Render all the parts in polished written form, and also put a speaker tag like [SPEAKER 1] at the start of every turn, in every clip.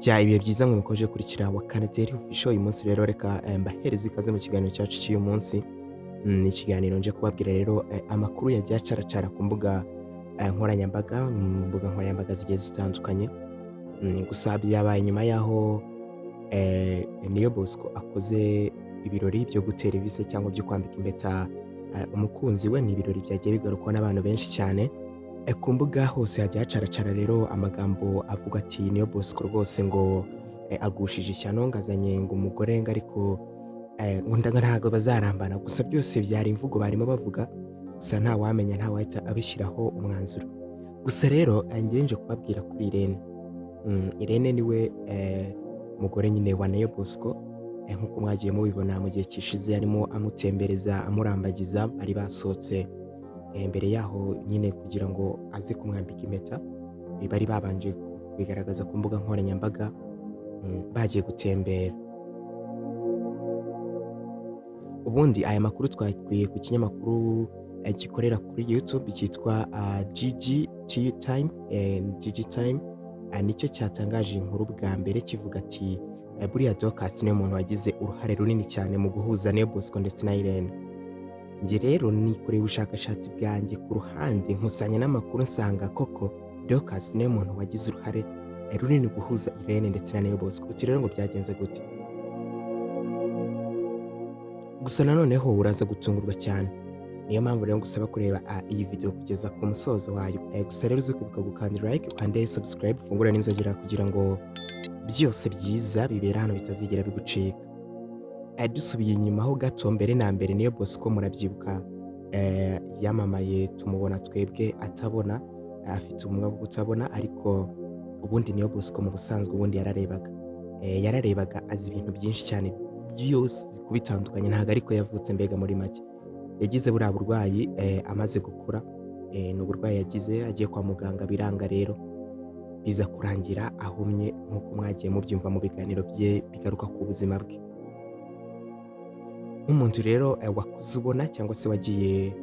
[SPEAKER 1] Bya ibihe byiza mwe mukomeje gukurikira wa Kanaderi Official. Uyu munsi rero reka mbahereze ikaze mu kiganiro cyacu cy'uyu munsi. Ni ikiganiro nje kubabwira rero amakuru yagiye acaracara ku mbuga nkoranyambaga, mu mbuga nkoranyambaga zigiye zitandukanye. Gusa byabaye nyuma y'aho Niyo Bosco akoze ibirori byo gutera ivise cyangwa byo kwambika impeta umukunzi we. Ni ibirori byagiye bigarukwaho n'abantu benshi cyane. Ku mbuga hose hagiye hacaracara rero amagambo avuga ati Niyo Bosco rwose ngo agushije ishyano, ngo azanye ngo umugore, ngo ariko ngo ntabwo bazarambana. Gusa byose byari imvugo barimo bavuga gusa, nta wamenya, nta wahita abishyiraho umwanzuro. Gusa rero njye nje kubabwira kuri Irene. Irene niwe mugore nyine wa Niyo Bosco. Nk'uko mwagiye mubibona mu gihe kishize arimo amutembereza, amurambagiza, bari basohotse mbere yaho nyine kugira ngo aze kumwambika impeta. Bari babanje kubigaragaza ku mbuga nkoranyambaga, bagiye gutembera. Ubundi aya makuru twakuye ku kinyamakuru gikorera kuri YouTube cyitwa GGT Time. GG Time nicyo cyatangaje inkuru bwa mbere kivuga ati buriya Dorcas niwe muntu wagize uruhare runini cyane mu guhuza Niyo Bosco ndetse na Irene. Njye rero nikoreye ubushakashatsi bwanjye ku ruhande, nkusanya n'amakuru, nsanga koko Dorcas niwe muntu wagize uruhare runini guhuza Irene ndetse na Niyo Bosco. Uti rero ngo byagenze gute? Gusa nanoneho uraza gutungurwa cyane, niyo mpamvu rero ngusaba kureba iyi video kugeza ku musozo wayo. Gusa rero uze kwibuka gukanda like, ukande subscribe, ufungure n'inzogera kugira ngo byose byiza bibera hano bitazigera bigucika. Dusubiye inyuma ho gato, mbere na mbere Niyo Bosco murabyibuka, yamamaye tumubona twebwe atabona, afite ubumuga bwo kutabona, ariko ubundi Niyo Bosco mu busanzwe ubundi yararebaga. Yararebaga, azi ibintu byinshi cyane byose kubitandukanye, ntabwo ariko yavutse. Mbega muri make yagize buriya burwayi amaze gukura. Ni uburwayi yagize agiye kwa muganga biranga, rero biza kurangira ahumye, nk'uko mwagiye mubyumva mu biganiro bye bigaruka ku buzima bwe. Nk'umuntu rero wakuze ubona cyangwa se wagiye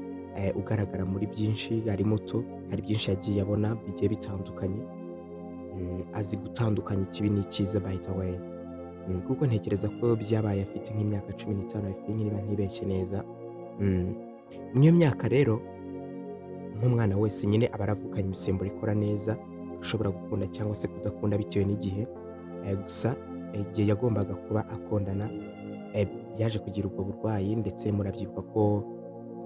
[SPEAKER 1] ugaragara muri byinshi ari muto, hari byinshi yagiye abona bigiye bitandukanye. Azi gutandukanya ikibi n'icyiza, by the way. Kuko ntekereza ko byabaye afite nk'imyaka 15, I think, niba ntibeshye neza. Muri iyo myaka rero, nk'umwana wese nyine aba aravukanye imisemburo ikora neza, ushobora gukunda cyangwa se kudakunda bitewe n'igihe. Gusa igihe yagombaga kuba akundana, yaje kugira ubwo burwayi. Ndetse murabyibuka ko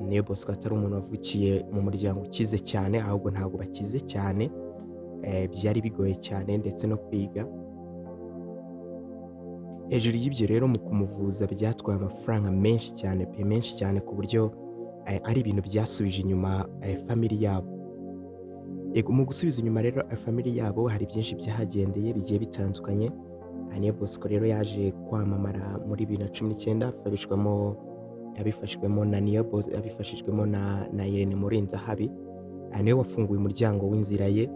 [SPEAKER 1] Niyo Bosco atari umuntu wavukiye mu muryango ukize cyane, ahubwo ntabwo bakize cyane. Byari bigoye cyane ndetse no kwiga. Hejuru y'ibyo rero, mu kumuvuza byatwaye amafaranga menshi cyane pe, menshi cyane, ku buryo ari ibintu byasubije inyuma family yabo. Yego, mu gusubiza inyuma rero family yabo, hari byinshi byahagendeye bigiye bitandukanye. Niyo Bosco rero yaje kwamamara muri 2019 abifashwamo abifashwemo na Niyo Bosco, abifashijwemo na Irene Murindahabi. Niwe wafunguye umuryango w'inzira ye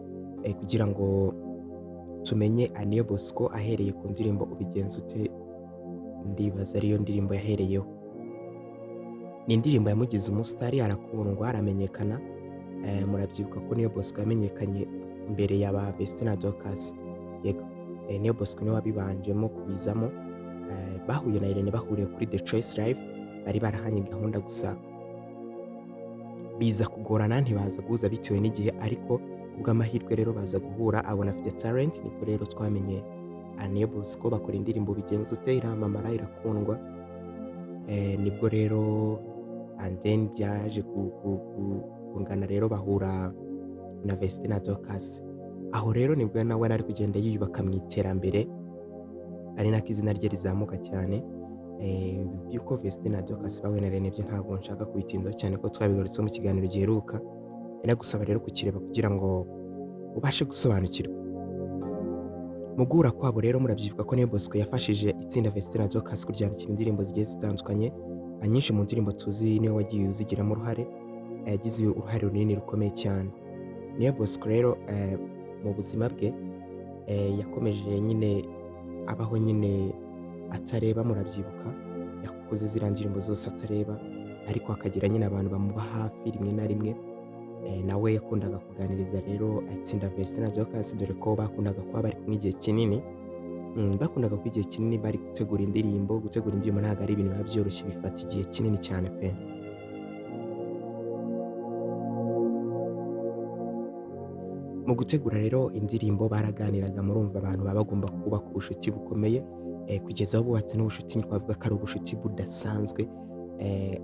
[SPEAKER 1] kugira ngo tumenye Niyo Bosco, ahereye ku ndirimbo Ubigenza Ute. Ndibaza ariyo ndirimbo yahereyeho. Ni indirimbo yamugize umusitari, arakundwa, aramenyekana. Murabyibuka ko Niyo Bosco yamenyekanye mbere ya ba Vestine na Dorcas. Yego, Niyo Bosco niwe wabibanjemo kubizamo. Bahuye na Irene bahuriye kuri The Choice Live, bari barahanye gahunda, gusa biza kugorana, ntibaza guhuza bitewe n'igihe, ariko kubw'amahirwe rero baza guhura, abona afite talent. Nibwo rero twamenye Niyo Bosco, bakora indirimbo Bigenza Ute, iramamara, irakundwa. Nibwo rero and then byaje kungana rero bahura na Vestine na Dorcas. Aho rero nibwo nawe ari kugenda yiyubaka mu iterambere, ari nako izina rye rizamuka cyane. By'uko Vestine na Dorcas bahuye na Irene byo ntabwo nshaka kubitindaho cyane ko twabigarutseho mu kiganiro giheruka. Nagusaba rero kukireba kugira ngo ubashe gusobanukirwa. Mu guhura kwabo rero, murabyibuka ko Niyo Bosco yafashije itsinda Vestine na Dorcas kuryandikira indirimbo zigiye zitandukanye. Nyinshi mu ndirimbo tuzi niwe wagiye uzigiramo uruhare, yagize uruhare runini rukomeye cyane. Niyo Bosco rero mu buzima bwe yakomeje nyine abaho nyine atareba. Murabyibuka yakoze ziriya ndirimbo zose atareba, ariko akagira nyine abantu bamuba hafi rimwe na rimwe. Nawe yakundaga kuganiriza rero itsinda Vestine na Dorcas, dore ko bakundaga kuba bari kumwe igihe kinini. Bakundaga kuba igihe kinini bari gutegura indirimbo. Gutegura indirimbo ntabwo ari ibintu biba byoroshye, bifata igihe kinini cyane pe. Mu gutegura rero indirimbo baraganiraga, murumva abantu baba bagomba kubaka ubucuti bukomeye, kugeza aho bubatse n'ubucuti twavuga ko ari ubucuti budasanzwe.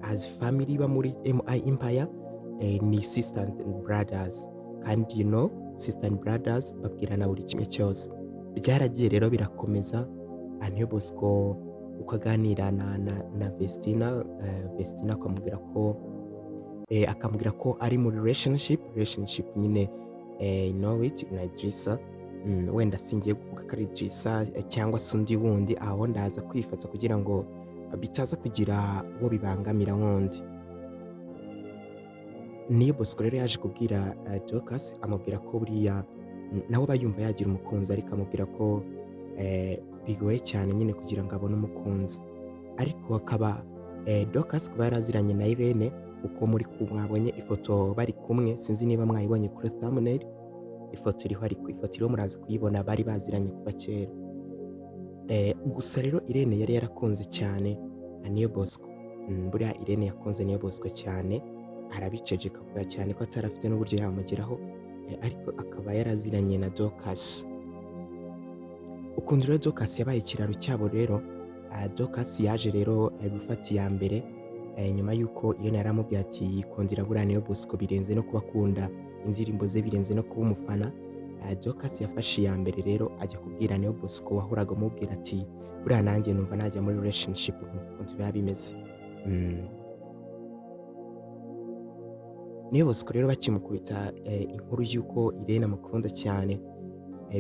[SPEAKER 1] As family ba muri MI Empire, ni sisters and brothers, kandi you know sister and brothers babwirana buri kimwe cyose. Byaragiye rero birakomeza. Niyo Bosco uko aganira na Vestina, Vestina akamubwira ko ari muri relationship nyine, you know it, na Idrissa. Wenda singiye kuvuga ko ari Idrissa, cyangwa se undi wundi, aho ndaza kwifata kugira ngo bitaza kugira uwo bibangamira wundi. Niyo Bosco rero yaje kubwira Dorcas, amubwira ko buriya nawe aba yumva yagira umukunzi, ariko amubwira ko bigoye cyane nyine kugira ngo abone umukunzi. Ariko akaba Dorcas kuba yaraziranye na Irene, uko muri mwabonye ifoto bari kumwe, sinzi niba mwayibonye kuri thumbnail, ifoto iriho, ariko ifoto iriho muraza kuyibona, bari baziranye kuva kera. Gusa rero Irene yari yarakunze cyane Niyo Bosco. Buriya Irene yakunze Niyo Bosco cyane, arabiceceka kubera cyane ko atari afite n'uburyo yamugeraho, ariko akaba yaraziranye na Dorcas. Ukuntu rero Dorcas yabaye ikiraro cyabo rero, Dorcas yaje rero gufata iya mbere, nyuma y'uko Irene yaramubwiye ati yikundira buriya Niyo Bosco birenze no kuba akunda indirimbo ze, birenze no kuba umufana. Dorcas yafashe iya mbere rero ajya kubwira Niyo Bosco wahoraga amubwira ati buriya nanjye numva najya muri relationship nkumva ukuntu biba bimeze. Niyo Bosco rero bakimukubita inkuru y'uko Irene amukunda cyane,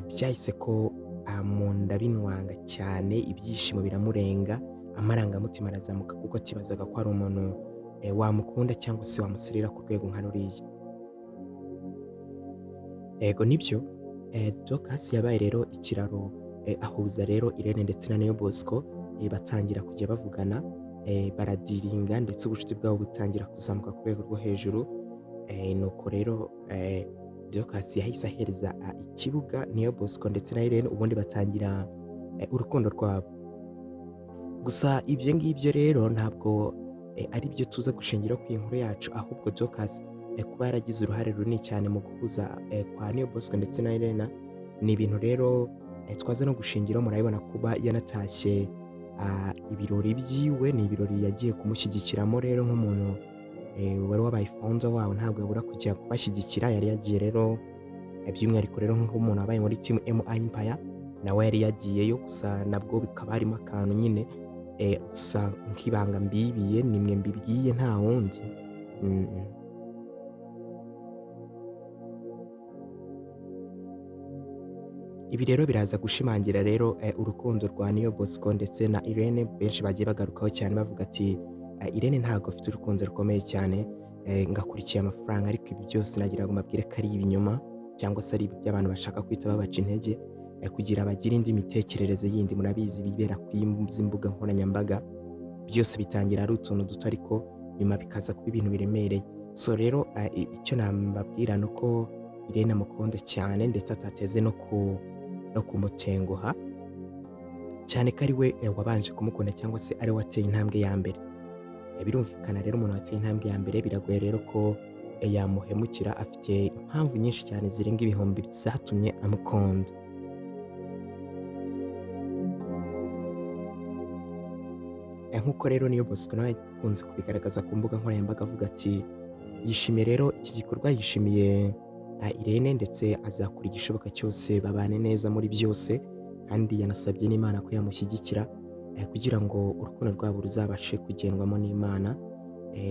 [SPEAKER 1] byahise ko mu nda binwanga cyane, ibyishimo biramurenga, amarangamutima arazamuka, kuko atibazaga ko hari umuntu wamukunda cyangwa se wamuserera ku rwego nka ruriya. Ego nibyo, Dorcas yabaye rero ikiraro, ahuza rero Irene ndetse na Niyo Bosco, batangira kujya bavugana, baradiringa, ndetse ubucuti bwabo butangira kuzamuka ku rwego rwo hejuru. Nuko rero Dorcas yahise ahereza ikibuga Niyo Bosco ndetse na Irene, ubundi batangira urukundo rwabo. Gusa ibyo ngibyo rero ntabwo ari byo tuza gushingira ku inkuru yacu, ahubwo Dorcas kuba yaragize uruhare runini cyane mu guhuza kwa Niyo Bosco ndetse na Irene ni ibintu rero twaza no gushingiraho. Murabibona kuba yanatashye ibirori byiwe, ni ibirori yagiye kumushyigikiramo rero nk'umuntu wari wabaye founder wabo, ntabwo yabura kujya kubashyigikira. Yari yagiye rero by'umwihariko rero nk'umuntu wabaye muri team MI Empire, nawe yari yagiyeyo, gusa nabwo bikaba harimo akantu nyine, gusa nk'ibanga mbibiye nimwe mbibwiye nta wundi. Ibi rero biraza gushimangira rero urukundo rwa Niyo Bosco ndetse na Irene, benshi bagiye bagarukaho cyane bavuga ati Irene ntabwo afite urukundo rukomeye cyane, ngakurikiye amafaranga, ariko ibi byose nagira ngo mbabwire ko ari ibinyoma cyangwa se ari iby'abantu bashaka kwita babaca intege, kugira bagire indi mitekerereze yindi. Murabizi bibera ku izi mbuga nkoranyambaga, byose bitangira ari utuntu duto ariko nyuma bikaza kuba ibintu biremereye. So rero icyo nababwira ni uko Irene amukunda cyane ndetse atateze no kumutenguha, cyane ko ari we wabanje kumukunda cyangwa se ari we wateye intambwe ya mbere. Birumvikana rero umuntu wateye intambwe ya mbere biragoye rero ko yamuhemukira, afite impamvu nyinshi cyane zirenga ibihumbi zatumye amukunda. Nk'uko rero Niyo Bosco nawe akunze kubigaragaza ku mbuga nkoranyambaga avuga ati yishimiye rero iki gikorwa, yishimiye Irene ndetse azakora igishoboka cyose babane neza muri byose, kandi yanasabye n'Imana ko yamushyigikira, kugira ngo urukundo rwabo ruzabashe kugendwamo n'Imana,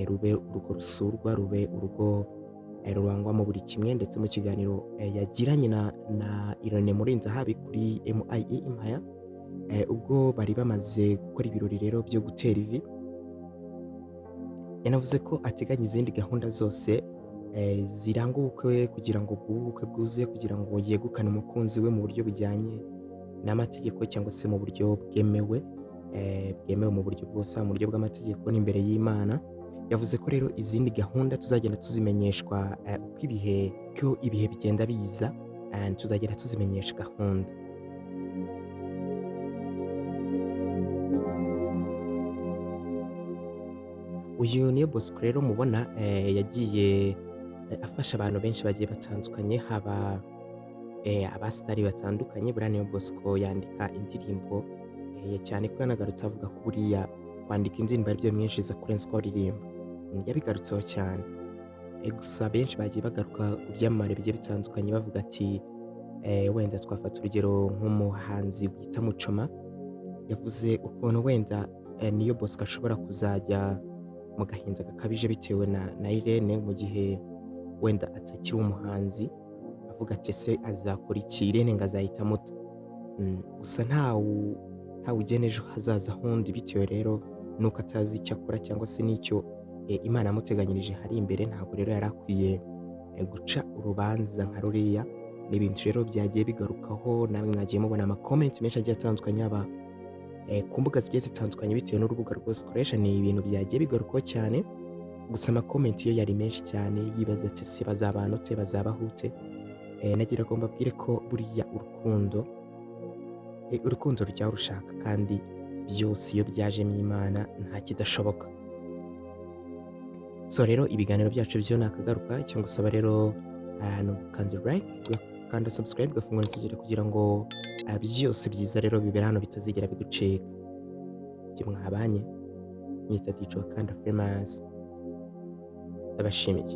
[SPEAKER 1] rube urugo rusurwa, rube urugo rurangwamo buri kimwe. Ndetse mu kiganiro yagiranye na Irene Murindahabi kuri MIE Empire, ubwo bari bamaze gukora ibirori rero byo gutera ivi, yanavuze ko ateganya izindi gahunda zose ziranga ubukwe kugira ngo bube ubukwe bwuzuye, kugira ngo yegukane umukunzi we mu buryo bujyanye n'amategeko cyangwa se mu buryo bwemewe, bwemewe mu buryo bwose, mu buryo bw'amategeko n'imbere y'Imana. Yavuze ko rero izindi gahunda tuzagenda tuzimenyeshwa uko ibihe bigenda biza, tuzagenda tuzimenyesha gahunda. Uyu Niyo Bosco rero mubona yagiye afasha abantu benshi bagiye batandukanye, haba abasitari batandukanye. Buriya Niyo Bosco yandika indirimbo, cyane ko yanagarutse avuga ko buriya kwandika indirimbo ari byo bimwinjiriza kurenza uko aririmba. Yabigarutseho cyane. Gusa benshi bagiye bagaruka ku byamamare bigiye bitandukanye bavuga ati wenda twafata urugero nk'umuhanzi wita Muchoma, yavuze ukuntu wenda Niyo Bosco ashobora kuzajya mu gahinda gakabije bitewe na Irene mu gihe wenda atakiri umuhanzi, avuga ati ese azakora iki, Irene ngo azahita amuta. Gusa ntawe ugena ejo hazaza h'undi, bitewe rero nuko atazi icyo akora cyangwa se n'icyo Imana yamuteganyirije hari imbere, ntabwo rero yari akwiye guca urubanza nka ruriya. Ni ibintu rero byagiye bigarukaho, namwe mwagiye mubona amakomenti menshi agiye atandukanye, yaba ku mbuga zigiye zitandukanye bitewe n'urubuga rwose ukoresha, ni ibintu byagiye bigarukaho cyane. Gusa amakomenti yo yari menshi cyane, yibaza ati ese bazabana ute, bazabaho ute? Nagira ngo mbabwire ko buriya urukundo rujya rushaka, kandi byose iyo byajemo Imana nta kidashoboka. So rero ibiganiro byacu byo nakagaruka, icyo ngusaba rero ni ugukanda like, ugakanda subscribe, ugafungura inzogera kugira ngo byose byiza rero bibera hano bitazigera bigucika. Ibyo mwabanye nyita DJ Wakanda Famous, ndabashimiye.